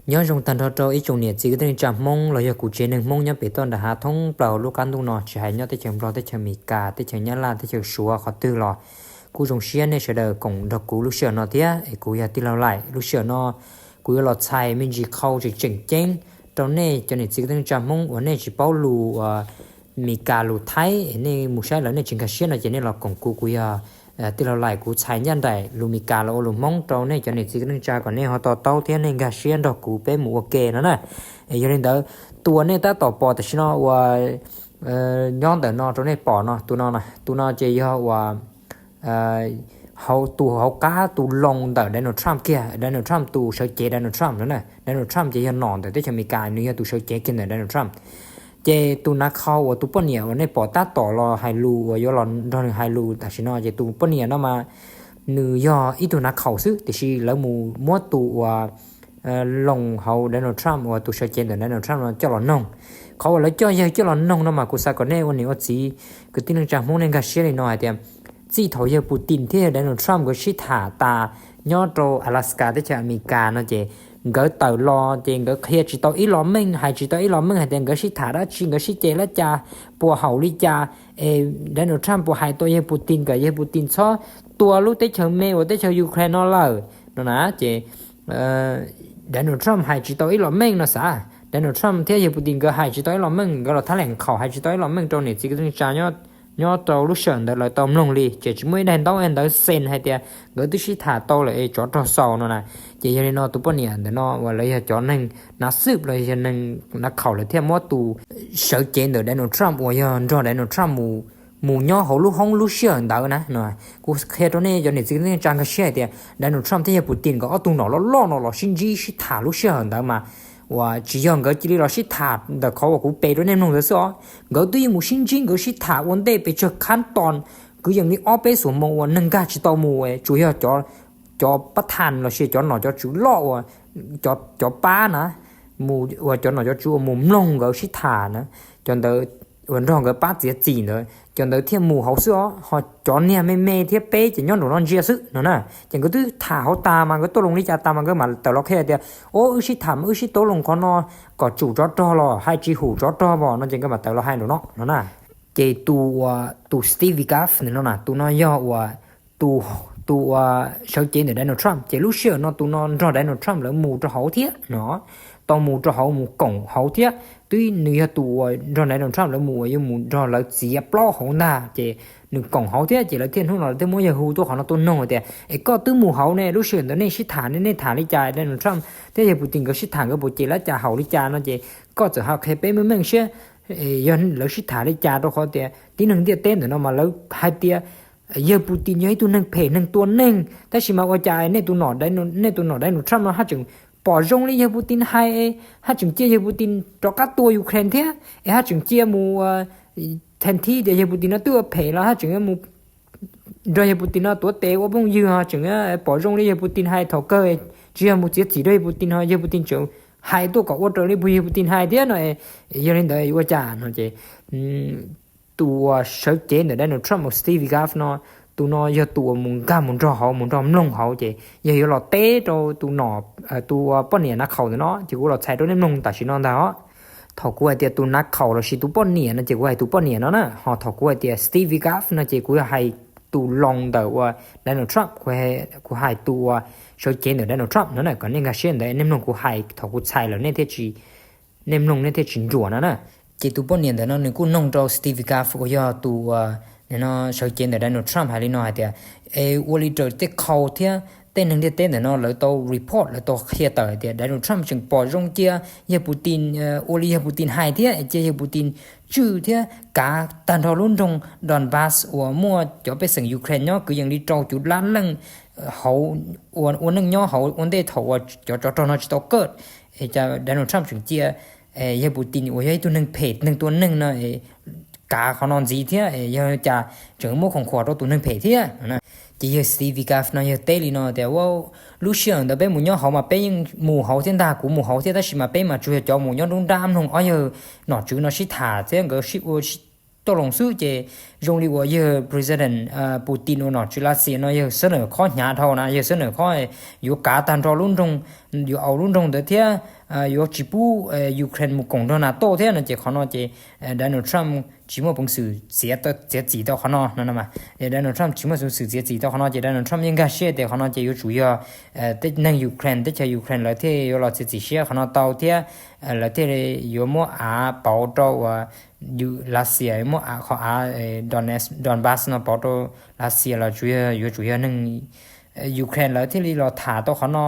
Nyob zoo tag nrho rau ib tsoom niam txiv kwv tij neej tsa Hmoob los yog kuv tsev neeg Hmoob nyob pem toj nram hav thoob plaws hauv lub qab ntuj no, tsis hais nyob teb chaws Nplog, teb chaws Amelikas, teb chaws Nyab Laj, teb chaws Suav qhov twg los kuj zoo siab nej sawv daws koom nrog kuv lub sij hawm no thiab. Es kuv yog tij laug Laim, lub sij hawm no kuv yuav los txhais me ntsis qhau tseem tseem ceeb rau nej cov niam txiv kwv tij neej tsa Hmoob uas nej tsis paub lus uas Amelikas lus Thaib, nej mus saib lawv nej tsis nkag siab no ces nej los koom kuv, kuv yog tij laug Laim, kuv txhais ncaj nraim lus Amelikas los ua lus Hmoob rau nej cov niam txiv kwv tij neej tsa kom nej ho to taub thiab nej nkag siab nrog kuv peb mus ua ke no na. Yog li ntawd, tus uas nej tab tom pom tam sim no uas nyob ntawm no rau nej pom no, tus no, tus no ces yog uas hauv tus hauv qab tus loo ntawm Donald Trump kiag, Donald Trump tus sawv cev Donald Trump no na. Donald Trump ces yog nom ntawm teb chaws Amelikas, nws yog tus sawv cev kiag ntawm Donald Trump. Ces tus nav khaus uas tus poj niam uas nej pom tab tom los hais lus uas yuav los nrog nws hais lus tam sim no ces tus poj niam no mas nws yog ib tug nav khaus xwb, tiam sis lawv mus muab tus uas loo hauv Donald Trump uas tus sawv cev ntawm Donald Trump no coj los noog. Qhov uas lawv coj yawg coj los noog no mas kuv xav kom nej ua niam ua txiv kwv tij neej tsa Hmoob nej nkag siab li no hais tias, txij thaum yawg Putin thiab yawg Donald Trump nkawd sib tham tas nyob rau Alaska teb chaws Amelikas no ces nkawd tawm los ces nkawd qhia tsis tau ib los meej, hais tsis tau ib los meej hais tias nkawd sib tham dab tsi, nkawd sib cem dab cas, puas haum li cas, es Donald Trump puas hais tau yawg Putin kom yawg Putin txhob tua lub teb chaws me uas teb chaws Ukraine no lawm no na. Ces Donald Trump hais tsis tau ib los meej no xav, Donald Trump thiab yawg Putin nkawd hais tsis tau ib los meej, nkawd los thab lees khaum hais tsis tau ib los meej rau niam txiv kwv tij neej tsa nyob rau lub sij hawm ntawd lawv tau mloog li, ces tsis muaj ib daim ntaub ntawv xees hais tias nkawd twb sib tham tau lawm es tsov rog xaus no na. Ces yog li no tus poj niam ntawm no uas lawv yog cov neeg nav xwb los yog neeg nav khaum lawv thiaj muab tus sawv cev ntawm Donald Trump uas yog nrog Donald Trump mus nyob hauv lub hoob lub sij hawm ntawd na. Kuv qhia rau nej cov niam txiv kwv tij neej tsa nkag siab hais tias Donald Trump thiab yawg Putin nkawd ob tug nom loj loj no los sib ntsib sib tham lub sij hawm ntawd mas uas tsis yog nkawd cia li los sib tham ntawm qhov uas kuv pe rau nej mloog ntawd xwb os. Nkawd twb yeej mus sib ntsib, nkawd sib tham ua ntej pes tsawg khab ton, kwv yees li ob peb xuab moos uas neeg nkag tsis tau mus, tsuas yog cov pab thas los sis cov nom cov tswv loj uas cov pab na, uas cov nom cov tswv uas mus mloog nkawd sib tham na, cov ntawd uas nrog nkawd pab txiav txim ntawd, cov ntawd thiaj mus hauv xwb os, ho cov niag me me thiab peb ces nyob nraum no ntsia xwb no na. Ces nkawd twb tham hauv tas mas nkawd tuaj loo li cas tas mas nkawd mam tawm los qhia tias, o, wb sib tham mas wb sib tau loo qhov no kom tsum tsov rog los hais tsis hum tsov rog os no ces nkawd mam tawm los hais nraum no no na. Ces tus uas tus Steve Witkoff ntawm no na, tus no yog uas tus uas sawv cev ntawm Donald Trump, ces lub sij hawm no tus no nrog Donald Trump lawv mus rau hauv thiab no, tau mus rau hauv mus koom hauv thiab. Twb nws yog tus uas nrog Donald Trump lawv mus uas yuav mus nrog lawv txiav plaub hauv ntag, ces nws koom hauv thiab ces lawv thiaj hnub no lawv thiaj muab yawg hu tuaj qhov no tuaj noog tias, es koj twb mus hauv ne, lub sij hawm ntawd nej sib tham ne, nej tham li cas, Donald Trump thiab yawg Putin nkawd sib tham nkawd puas cem li cas haum li cas no ces koj txawm ho qhia peb meej meej siab, yog lawv sib tham li cas, rau qhov tias tib neeg ntiaj teb ntawm no mas lawv hais tias yawg Putin yog ib tug neeg phem neeg tua neeg, tab sis mas ua cas nej tus nom, nej tus nom Donald Trump no haj tseem pom zoo li yawg Putin hais, haj tseem cia yawg Putin rov qab tua Ukraine thiab es haj tseem cia mus thas thib tias yawg Putin no twb ua phem los haj tseem mus nrog yawg Putin no tuav tes ua phooj ywg, ho tseem pom zoo li yawg Putin hais thaum kawg, tsis yog mus txiav txim rau yawg Putin ho yawg Putin tseem hais tuaj kom ua raws li yawg Putin hais thiab no. Yog li ntawd ua cas no ces tus uas sawv cev ntawm Donald Trump uas Steve Witkoff no, tus no yog tus uas mus nkag mus nrog hauv mus nrog mloog hauv, ces yog yuav los teb rau tus nom, tus uas poj niam nav khaum ntawm no ces kuv los txhais rau nej mloog tam sim no ntag os. Thaum kuv hais tias tus nav khaum los sis tus poj niam no ces kuv hais tus poj niam no na, ho thaum kuv hais tias Steve Witkoff no ces kuv yog hais tus loo ntawm uas Donald Trump, kuv hais tus uas sawv cev ntawm Donald Trump no na, kom nej nkag siab ntawd nej mloog kuv hais thaum kuv txhais lawm nej thiaj tsis, nej mloog nej thiaj tsis nruam no na. Ces tus poj niam ntawm no nws kuj noog rau Steve Witkoff uas yog tus uas sawv cev ntawm Donald Trump hais li no hais tias, es ua li raws tej qhau thiab tej neeg ntiaj teb ntawm no lawv tau report, lawv tau qhia tawm hais tias Donald Trump tseem pom zoo cia yawg Putin, ua li yawg Putin hais thiab cia yawg Putin tswj thiab kav tag nrho lub nroog Donbas uas muaj cov pej xeem Ukraine nyob kwv yees li rau cuv lab leej hauv, ua neej nyob hauv ua ntej thaum uas cov tsov rog no tsis tau kawj. Es cas Donald Trump tseem cia yawg Putin uas yog ib tug neeg phem neeg tua neeg no kav qhov no ntxiv thiab, yog cas tseem muab khoom khuam rau tus neeg phem thiab? Ces yawg Steve Witkoff no yawg teb li no tias, lub sij hawm ntawd peb mus nyob hauv mas peb yeej mus hauv thiab ntag, kuv mus hauv thiab, tab sis mas peb mas tsuas yog cov mus nyob nruab nrab mloog ob yawg nom tswv no sib tham thiab nkawd sib ua tauj loo xwb ces zoo li uas yawg President Putin uas nom tswv Lav Xias no yawg xab nawm khob hnyav dhau na, yawg xab nawm khob yuav kav tag nrho lub nroog, yuav au lub nroog ntawd thiab yuav tsis pub Ukraine mus koom nrog NATO thiab no ces qhov no ces Donald Trump tsis muaj peev xwm txiav txiav txim tau qhov no no. Donald Trump tsis muaj peev xwm txiav txim tau qhov no ces Donald Trump yeej nkag siab tias qhov no ces yuav tsum yog tej neeg Ukraine, teb chaws Ukraine lawv thiaj yuav los txiav txim siab qhov no tau thiab lawv thiaj yuav muab av pauv rau uas Lav Xias, muab qhov av Donbas no pauv rau Lav Xias los yuav tsum yog neeg Ukraine lawv thiaj li los tham tau qhov no,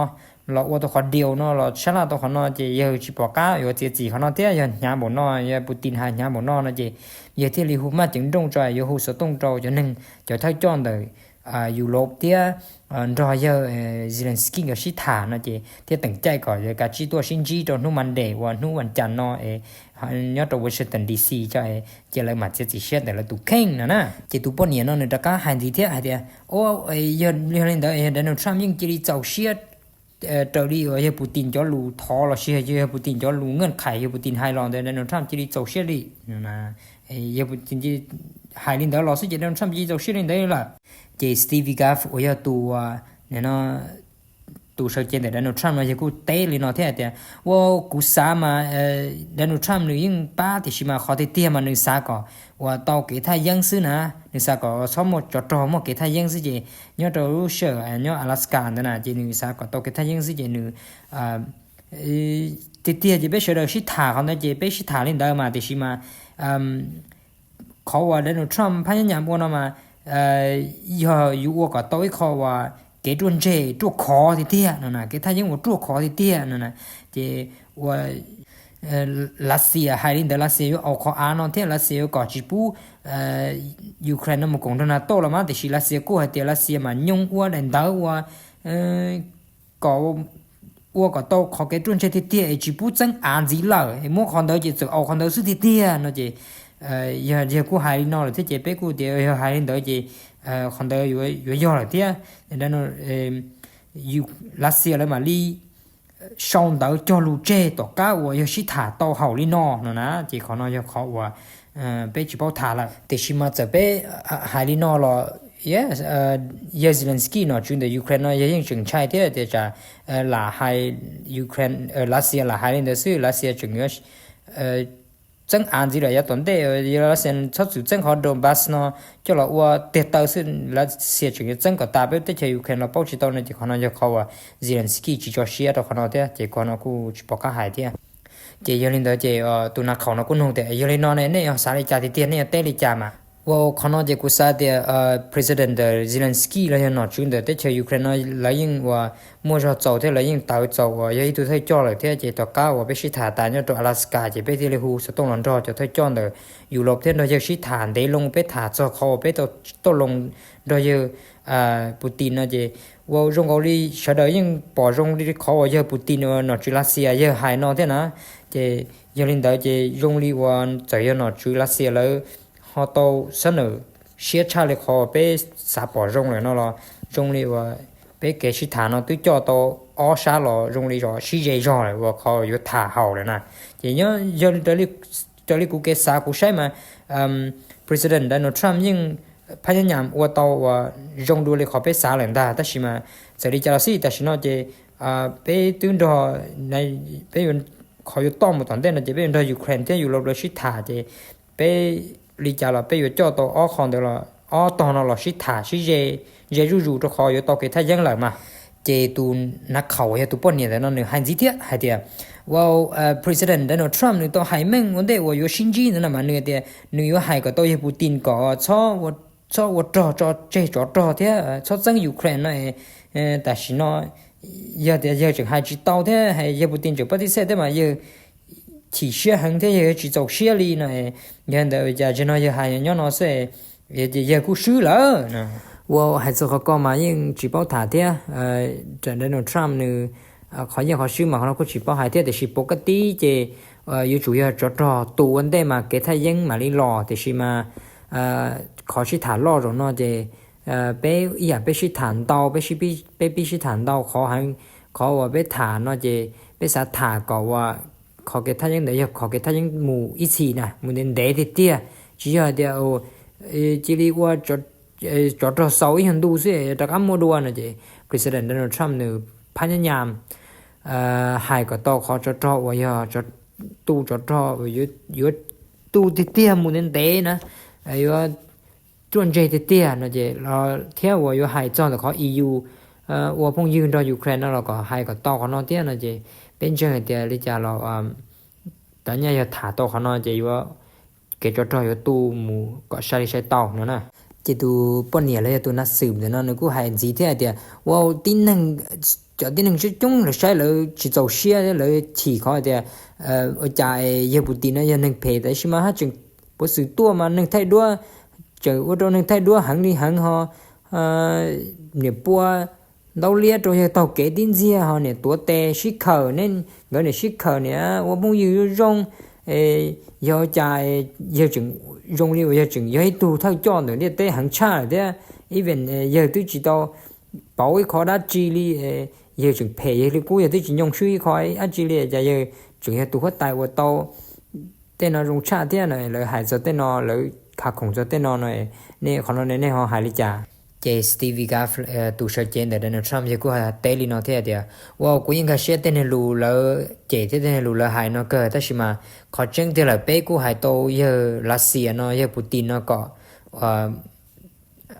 los ua tau qhov deal no, los sab laj tau qhov no ces yawg tsis pom qab yuav txiav txim qhov no thiab yog hnyav npaum no, yog Putin hais hnyav npaum no no ces yawg thiaj li hu maj ceev nrooj tso, yuav hu xov tooj rau cov neeg, cov thawj coj ntawm Europe thiab nrog yawg Zelensky nkawd sib tham no ces thiaj teem caij kom kav tsij tuaj sib ntsib rau hnub Monday uas hnub vas cas no nyob rau Washington D C tso, ces lawv mam txiav txim siab ntawm lawv tus kheej no na. Ces tus poj niam no nws rov qab hais ntxiv thiab hais tias, yog li ntawd yog Donald Trump yeej cia li txaus siab raws li uas yawg Putin cov lus thov los sis yawg Putin cov lus nkeej qhais yawg Putin hais los ntawd Donald Trump cia li txaus siab li. Yawg Putin hais li ntawd los xwb ces Donald Trump cia li txaus siab li ntawd lawm. Ces Steve Witkoff uas yog tus tus sawv cev ntawm Donald Trump no yawg kuj teb li no thiab hais tias, ua kuv xav mas Donald Trump nws yeej pab tiam sis mas qhov tiag tiag mas nws xav kom uas tau kev thaj yeeb xwb na, nws xav kom txhob muaj tsov rog muaj kev thaj yeeb xwb ces nyob rau lub sij hawm nyob Alaska ntawd na ces nws xav kom tau kev thaj yeeb xwb ces nws tiag tiag ces peb sawv daws sib tham qhov ntawd ces peb sib tham li ntawd mas tiam sis mas qhov uas Donald Trump phab nyab nyam ua no mas yog yuav ua kom tau ib qho uas kev ruaj ntseg ruaj khov tiag tiag no na, kev thaj yeeb uas ruaj khov tiag tiag no na. Ces ua Lav Xias hais li ntawd Lav Xias yuav au qhov av no thiab Lav Xias yuav kom tsis pub Ukraine no mus koom nrog NATO los mas tiam sis Lav Xias kuj hais tias Lav Xias mas nyoog ua daim ntawv ua kom ua kom tau qhov kev ruaj ntseg tiag tiag es tsis pub txeeb av ntxiv lawm, muab qhov ntawd ces txawm au qhov ntawd xwb tiag tiag no ces yog yawg kuj hais li no lawm thiab ces peb kuj tias yog hais li ntawd ces qhov ntawd yuav yog lawm thiab. Lav Xias lawv mam li sau ntawv cog lus tseg tom qab uas yog sib tham tau haum li no no na, ces qhov no yog qhov uas peb tsis paub tham lawm. Tiam sis mas txawm peb hais li no los yawg Zelensky nom tswv ntawm Ukraine no yog yeej tseem ntshai thiab tias tsam lam hais Ukraine, Lav Xias lam hais li ntawd xwb Lav Xias tseem yuav txeeb av ntxiv lawm yav tom ntej, Lav Xias txhob txwm txeeb qhov Donbas no coj los ua tiag taw xwb, Lav Xias tseem yuav txeeb kom tas peb teb chaws Ukraine los paub tsis tau no ces qhov no yog qhov uas Zelensky tsis tso siab rau qhov no thiab ces qhov no kuj tsis pom qab hais thiab. Ces yog li ntawd ces tus nav khaum no kuj nug tias yog li no ne nej yuav xav li cas tiag tiag, nej yuav teb li cas mas? Ua qhov no ces kuv xav tias President Zelensky los yog nom tswv ntawm teb chaws Ukraine no lawv yeej uas muaj zog txaus thiab lawv yeej tawv txaus uas yog ib tug thawj coj lawm thiab ces tom qab uas peb sib tham tas nyob rau Alaska ces peb thiaj li hu xov tooj los nrog cov thawj coj ntawm Europe thiab nrog yawg sib tham ntev loo, peb tham txog qhov uas peb tau tauj loo nrog yawg Putin no ces ua zoo nkaus li sawv daws yeej pom zoo li qhov uas yawg Putin uas nom tswv Lav Xias yawg hais no thiab na. Ces yog li ntawd ces zoo li uas txawm yog nom tswv Lav Xias lawv ho tau xab nawm siab tshaj li qhov peb xav pom zoo lawm no los zoo li uas peb kev sib tham no twb coj tau ob sab los zoo li zos sib ze zog lawm uas qhov yuav tham haum lawm na. Ces nyob yog raws li kuv kev xav kuv saib mas President Donald Trump yeej phab nyab nyam ua tau uas zoo dua li qhov peb xav lawm ntag, tab sis mas txawm li cas los xij tam sim no ces peb twb nrog, peb qhov yuav toj mus tom ntej no ces peb yuav nrog Ukraine thiab Europe lawv sib tham ces peb li cas los peb yuav coj tau ob qho ntawd los ob tog no los sib tham sib ze, ze zuj zus rau qhov yuav tau kev thaj yeeb lawm mas. Ces tus nav khaum yog tus poj niam ntawm no nws hais ntxiv thiab hais tias, ua President Donald Trump nws tau hais meej ua ntej uas yuav sib ntsib ntawd no mas nws tias nws yuav hais kom tau yawg Putin kom txhob ua rog tso tseg tsov rog thiab txhob txeeb Ukraine no. Tam sim no yog tias yawg tseem hais tsis tau thiab yawg Putin tseem pab tib xej thiab mas yawg chim siab heev thiab yawg tsis txaus siab li no. Yog ntawd cas zaum no yawg hais nyob no xwb, yawg kuj swb lawm. Ua hais txog qhov ko mas yeej tsis paub tham thiab. Donald Trump nws qhov yeej qhov swb mas qhov no kuj tsis paub hais thiab, tiam sis pov ka tib ces yuav tsum yog tsov rog tus ua ntej mas kev thaj yeeb mam li los, tiam sis mas qhov sib tham loj zaum no ces peb ib yam peb sib tham ntau, peb pib sib tham ntau qhov heev. Qhov uas peb tham no ces peb xav tham kom uas qhov kev thaj yeeb ntawd yog qhov kev thaj yeeb mus ib txhis na, mus ntev ntev tiag tiag, tsis yog hais tias cia li ua tsov rog xaus ib nyuag ntu xwb rov qab muaj dua no ces President Donald Trump nws phab nyab nyam hais kom tau qhov tsov rog uas yog tu tsov rog yuav tu tiag tiag mus ntev ntev na, yuav ruaj ntseg tiag tiag no ces thiab uas yuav hais txog ntawm qhov E U ua phooj ywg nrog Ukraine no los kom hais kom tau qhov no thiab no ces peb ntseeg hais tias li cas los cov nyaj yog tham tau qhov no ces yuav kev tsov rog yuav tu mus kom sai li sai tau no na. Ces tus poj niam los yog tus nav xwm ntawm no nws kuj hais ntxiv thiab hais tias ua tib neeg, cov tib neeg coob coob lawv saib lawv tsis txaus siab lawv chim qhov hais tias ua cas yawg Putin no yog neeg phem tab sis mas haj tseem puav xwm tuaj mas neeg thaij duab, tseem ua rau neeg thaij duab heev li heev ho niam pua ntaub liab rau yawg taug kev tib ntxiag ho niam tuav tes sib khawm ne, nkawd niam sib khawm niam ua phooj ywg zoo zoo, yog cas yawg tseem zoo li uas yawg tseem yog ib tug thawj coj ntawm ntiaj teb heev tshaj lawm thiab, even yawg twb tsis tau pauv ib qho dab tsi li, yawg tseem phem yawg li qub yawg twb tsis nyoo swb ib qho dab tsi li cas yawg tseem yog tus huab tais uas tau tej no zoo tshaj thiab no. Lawv hais txog tej no lawv khav khoom txog tej no no, nej qhov no ne nej ho hais li cas? Ces Steve Witkoff tus sawv cev ntawm Donald Trump yawg kuj teb li no thiab tias ua kuv yeej nkag siab tej neeg lus lawv cem thiab tej neeg lus lawv hais no kawg tab sis mas qhov tseeb tiag lawm peb kuj hais tau yawg Lav Xias no yawg Putin no kom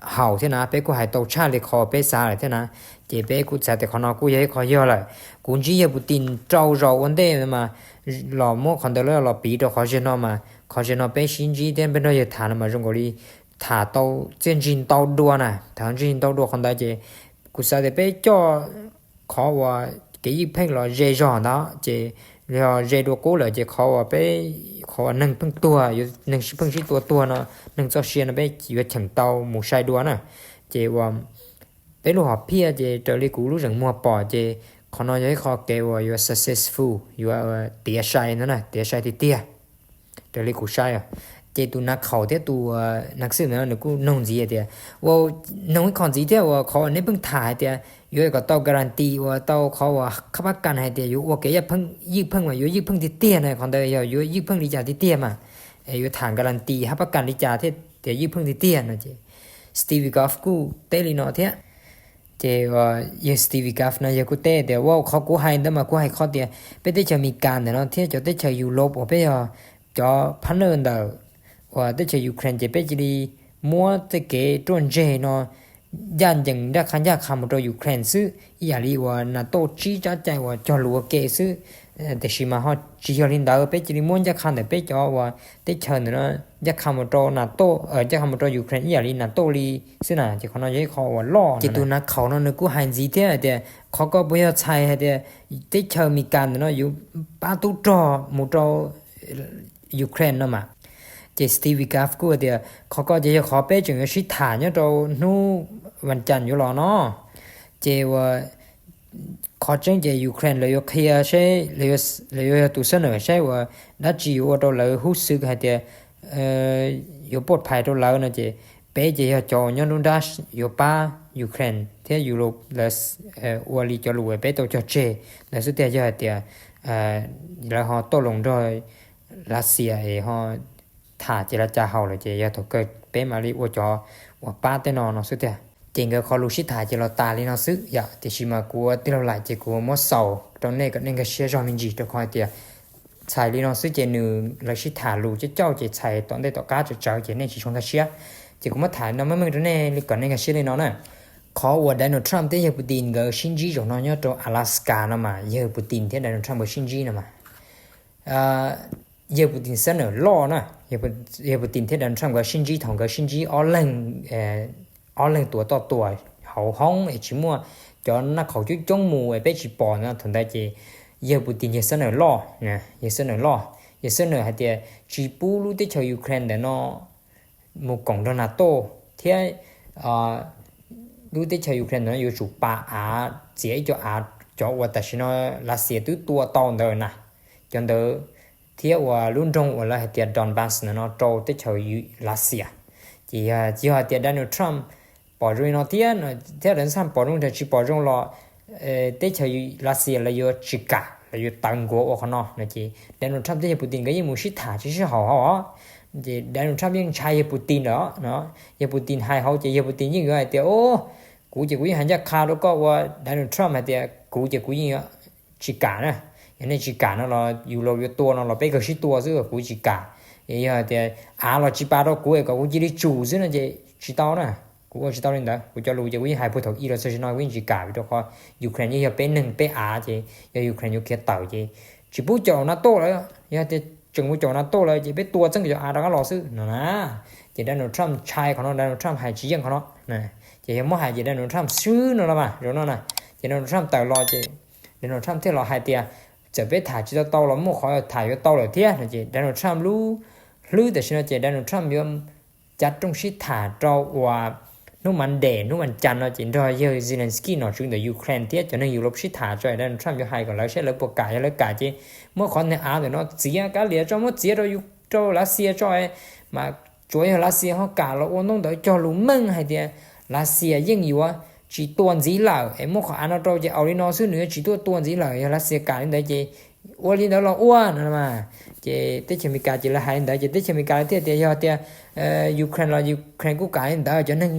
haum thiab na, peb kuj hais tau tshaj li qhov peb xav lawm thiab na. Ces peb kuj xav tias qhov no kuj yog ib qho yog lawm. Kuv ntsib yawg Putin rau zaus ua ntej mas los muab qhov ntawd los piv rau qhov zem no mas qhov zem no peb sib ntsib thiab peb nrog yawg tham no mas zoo nkaus li tham tau txiaj ntsig ntau dua na, tham ntsig ntau dua qhov ntawd ces kuv xav tias peb coj qhov uas kev ywj pheej los ze zog ntawd ces yog ze dua qub lawm ces qhov uas peb, qhov uas neeg pheej tuag, neeg sib pheej sib tua tuag no, neeg txoj sia no peb yuav cheem tau mus sai dua na. Ces ua peb lub hom phiaj ces raws li kuv lub zeem muag pom ces qhov no yog ib qho kev uas yuav successful, yuav tiav sai no na, tiav sai tiag tiag raws li kuv saib. Ces tus nav khaum thiab tus nav xwm ntawd nws kuj noog ntxiv tias ua, noog ib qho ntxiv thiab ua qhov uas nej pheej tham hais tias yuav kom tau guarantee uas tau qhov uas hab pab kas hais tias yuav ua kev ywj pheej mas yuav ywj pheej tiag tiag na, qhov ntawd yog yuav ywj pheej li cas tiag tiag mas yuav tham guarantee hab pab kas li cas thiaj tias ywj pheej tiag tiag no ces Steve Witkoff kuj teb li no thiab. Ces yawg Steve Witkoff no yawg kuj teb tias ua qhov kuv hais ntawd mas kuv hais qhov tias peb teb chaws Amelikas ntawm no thiab cov teb chaws Europe uas peb yog cov partner ntawm uas teb chaws Ukraine ces peb cia li muab tej kev ruaj ntseg no ncaj ncees ncaj qha ncaj qha mus rau Ukraine xwb ib yam li uas NATO tsib tsab cai uas cog lus ua ke xwb. Tiam sis mas ho tsis yog li ntawd, peb cia li muab ncaj qha ntawm peb cov uas teb chaws ntawm no ncaj qha mus rau NATO, ncaj qha mus rau Ukraine ib yam li NATO li xwb na, ces qhov no yog ib qho uas loj. Ces tus nav khaum no nws kuj hais ntxiv thiab hais tias qhov koj puas yog txhais hais tias teb chaws Amelikas ntawm no yuav pab tub rog mus rau Ukraine no mas. Ces Steve Witkoff kuj tias qhov ko ces yog qhov peb tseem yuav sib tham nyob rau hnub vas cas yuav los no. Ces ua qhov tseeb ces Ukraine lawv yuav qhia seb, lawv yuav yog tus xab nam saib uas dab tsi yuav ua rau lawv hub xwb hais tias yuav poj phais rau lawv no ces peb ces yog cov nyob nruab nrab yuav pab Ukraine thiab Europe lawv ua li cov lus uas peb tau cog tseg ntawd xwb tiag. Yog hais tias lawv ho toj loos nrog Lav Xias es ho tham ces lawv cas haum lawm ces yog thaum kawg peb mam li ua cov uas pab tej no no xwb tiag. Ces nkawd qhov lus sib tham ces los tas li no xwb yom. Tiam sis mas kuv ua tij laug laim ces kuv muab xaus rau nej kom nej nkag siab zog me ntsis rau qhov hais tias txhais li no xwb ces nws lawv sib tham lus cauj cauj ces txhais tom ntej tom qab tsawv tsawv ces nej tsis tshua nkag siab. Ces kuv muab tham no meej meej rau nej li kom nej nkag siab li no na. Qhov uas Donald Trump thiab yawg Putin nkawd sib ntsib zaum no nyob rau Alaska no mas yawg Putin thiab Donald Trump nkawd sib ntsib no mas yawg Putin xab nam loj na, yawg Putin thiab Donald Trump nkawd sib ntsib thaum nkawd sib ntsib ob leeg, ob leeg tuav toj tuas hauv hoob es tsis muaj cov naj khaum coob coob mus es peb tsis pom no, thaum ntawd ces yawg Putin yawg xab nam loj, yawg xab nam loj, yawg xab nam hais tias tsis pub lub teb chaws Ukraine ntawm no mus koom nrog NATO thiab lub teb chaws Ukraine ntawm no yuav tsum pa av, txiav ib co av, cov uas tam sim no Lav Xias twb tua tau ntawd na, cov ntawd thiab uas lub nroog uas lawv hais tias Donbas ntawm no rau teb chaws Lav Xias. Ces yog hais tias Donald Trump pom zoo li no thiab, thiab Donald Trump pom zoo tias tsis pom zoo los teb chaws Lav Xias lawv yuav tsis kam, lawv yuav tawv nkuav ua qhov no no ces Donald Trump thiab yawg Putin nkawd yeej mus sib tham tsis sib haum hauj os. Ces Donald Trump yeej ntshai yawg Putin lawm no. Yawg Putin hais hauv ces yawg Putin yeej yuav hais tias, o, kuv ces kuv yeej hais ncaj qha rau koj ua Donald Trump hais tias kuv ces kuv yeej yuav tsis kam na. Yog nej tsis kam no los yus los yuav tua no los peb kawg sib tua xwb, kuv tsis kam. Yog tias av los tsis pas rau kuv es kom kuv cia li tsum xwb no ces tsis tau na. Kuv ua tsis tau li ntawd, kuv cov lus ces kuv yeej hais puag thaum ub los txog tam sim no kuv yeej tsis kam, vim rau qhov Ukraine yeej yog peb neeg peb av ces yog Ukraine yuav khiav tawm ces tsis pub caum NATO lawm. Yog tias tseem mus caum NATO lawm ces peb tua txeeb cov av rov qab los xwb no na. Ces Donald Trump ntshai qhov no, Donald Trump hais tsis yeej qhov no. Ces yog muab hais ces Donald Trump swb no los mas zaum no na. Ces Donald Trump tawm los ces Donald Trump thiaj los hais tias txawm peb tham tsis tau tau los muaj qhov tham yuav tau lawm thiab no. Ces Donald Trump lub hlwb tam sim no ces Donald Trump yuav cav rooj sib tham rau uas hnub Monday, hnub vas cas no ces nrog yawg Zelensky nom tswv ntawm Ukraine thiab cov neeg Europe sib tham tso, Donald Trump yuav hais kom lawv saib lawv puas kam. Yog lawv kam ces muab qhov niag av ntawm no txiav, kav liam tso, muab txiav rau, rau Lav Xias tso, mas tsuav yog Lav Xias ho kam los ua ntaub ntawv cog lus meej hais tias Lav Xias yeej yuav tsis tua ntxiv lawm es muab qhov av no rau ces ua li no xwb, nws yuav tsis tuaj tua ntxiv lawm yog Lav Xias kam li ntawd ces ua li ntawd los ua no. Ces teb chaws Amelikas ces lawv hais li ntawd ces teb chaws Amelikas lawv thiaj tias yog tias Ukraine los Ukraine kuj kam li ntawd, cov neeg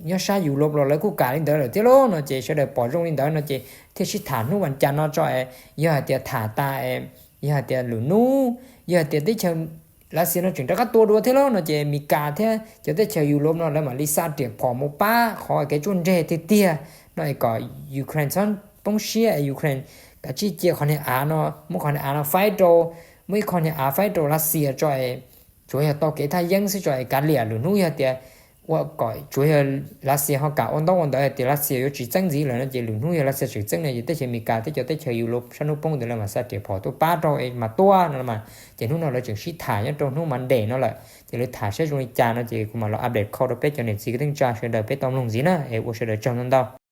nyob sab Europe los lawv kuj kam li ntawd lawm thiab lauj no. Ces sawv daws pom zoo li ntawd no ces thiaj sib tham hnub vas cas no tso es yog hais tias tham tas es yog hais tias lwm hnub yog hais tias teb chaws Lav Xias no tseem rov qab tua dua thiab lauj no ces Amelikas thiab cov teb chaws Europe no lawv mam li xa riam phom mus pab qhov kev tsuaj nreg tiag tiag no es kom Ukraine txhob poob siab es Ukraine kav tsij cia qhov niag av no, muab qhov niag av no faib rau, muab ib qho niag av faib rau Lav Xias tso es tsuav yog tau kev thaj yeeb xwb tso es kav liam lwm hnub yog tias ua kom tsuav yog Lav Xias ho kam ua ntaub ua ntawv tias Lav Xias yuav tsis txeeb ntxiv lawm no ces lwm hnub yog Lav Xias tseem txeeb no ces teb chaws Amelikas thiab cov teb chaws Europe sab hnub poob ntawd lawv mam xa riam phom tuaj pab rau es mas tua no mas. Ces hnub no lawv tseem sib tham nyob rau hnub Monday no lawm ces lawv tham saib zoo li cas no ces kuv mam los update kho rau peb cov niam txiv kwv tij neej tsa sawv daws peb tau mloog ntxiv na es ua sawv daws tsaug ntau ntau.